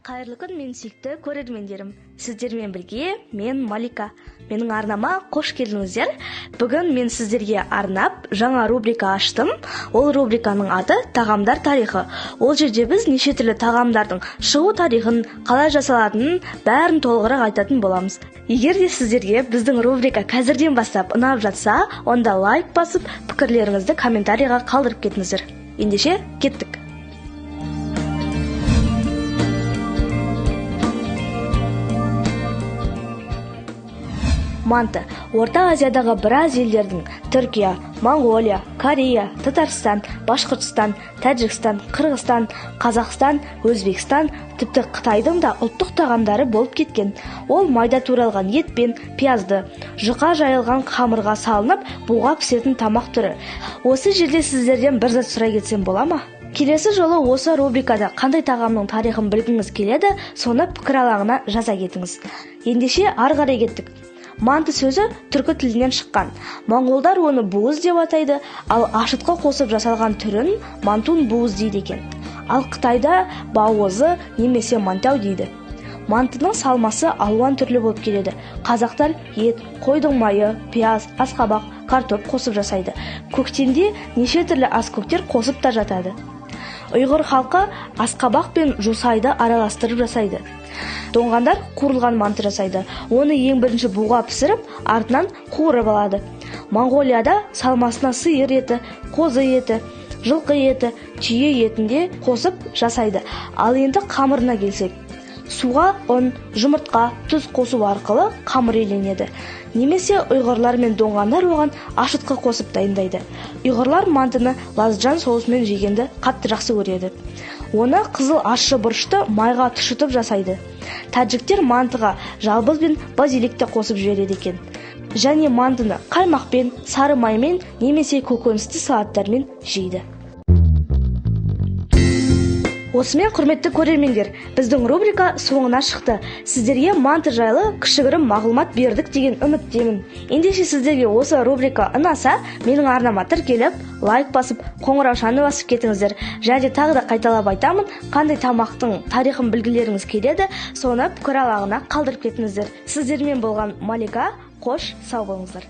Қайырлы күн, мен сүйікті көрермендерім. Сіздермен бірге мен Малика. Менің арнама қош келдіңіздер. Бүгін мен сіздерге арнап жаңа рубрика аштым. Ол рубриканың аты Тағамдар тарихы. Ол жерде біз неше түрлі тағамдардың шығу тарихын, қалай жасалатынын бәрін толығырақ айтатын боламыз. Егер де сіздерге біздің рубрика қазірден бастап ұнап жатса, онда лайк басып, пікірлеріңізді комментарийға қалдырып кетіңіздер. Ендеше, кеттік. Манты Орта Азиядағы біраз елдердің Түркия, Моңғолия, Корея, Татарстан, Башқұртстан, Тәжікстан, Қырғызстан, Қазақстан, Өзбекстан, тіпті Қытайдың да ұлттық тағамдары болып кеткен. Ол майда туралған ет пен пиязды жұқа жайылған қамырға салынып, буға пісетін тамақ түрі. Осы жерде сіздерден бір зат сұрай кетсем бола ма? Келесі жолы осы рубрикада қандай тағамның тарихын білгіңіз келеді, соны пікір алаңына жаза кетіңіз. Ендеше ары қарай кеттік. Манты сөзі түркі тілінен шыққан. Моңғолдар оны буыз деп атайды, ал ашытқы қосып жасалған түрін мантун буыз дейді екен. Ал Қытайда бауызы немесе мантау дейді. Мантының салмасы алуан түрлі болып келеді. Қазақтар ет, қойдың майы, пияз, асқабақ, картоп қосып жасайды. Көктемде неше түрлі аскөктер қосып та жатады. Ұйғыр халқы асқабақ пен жусайды араластырып жасайды. Доңғандар қуырылған манты жасайды. Оны ең бірінші буға пісіріп, артынан қуырып алады. Моңғолияда салмасына сиыр еті, қозы еті, жылқы еті, түйе етінде қосып жасайды. Ал енді қамырына келсек, суға ұн, жұмыртқа, тұз қосу арқылы қамыр иленеді. Немесе ұйғырлар мен доңғандар оған ашытқы қосып дайындайды. Ұйғырлар мантыны лазжан соусымен жегенді қатты жақсы көреді. Оны қызыл ащы бұрышты майға тұшытып жасайды. Тәжіктер мантыға жалбыз бен базилик те қосып жібереді екен. Және мантыны қаймақпен, сары маймен немесе көкөністі салаттармен жейді. Осымен, құрметті көрермендер, біздің рубрика соңына шықты. Сіздерге манты жайлы кішігірім мағлұмат бердік деген үміттемін. Ендеше сіздерге осы рубрика ұнаса, менің арнама тіркеліп, лайк басып, қоңыраушаны басып кетіңіздер. Және тағы да қайталап айтамын, қандай тамақтың тарихын білгілеріңіз келеді, соны пікір алаңына қалдырып кетіңіздер. Сіздермен болған Малика, қош, сау болыңыздар.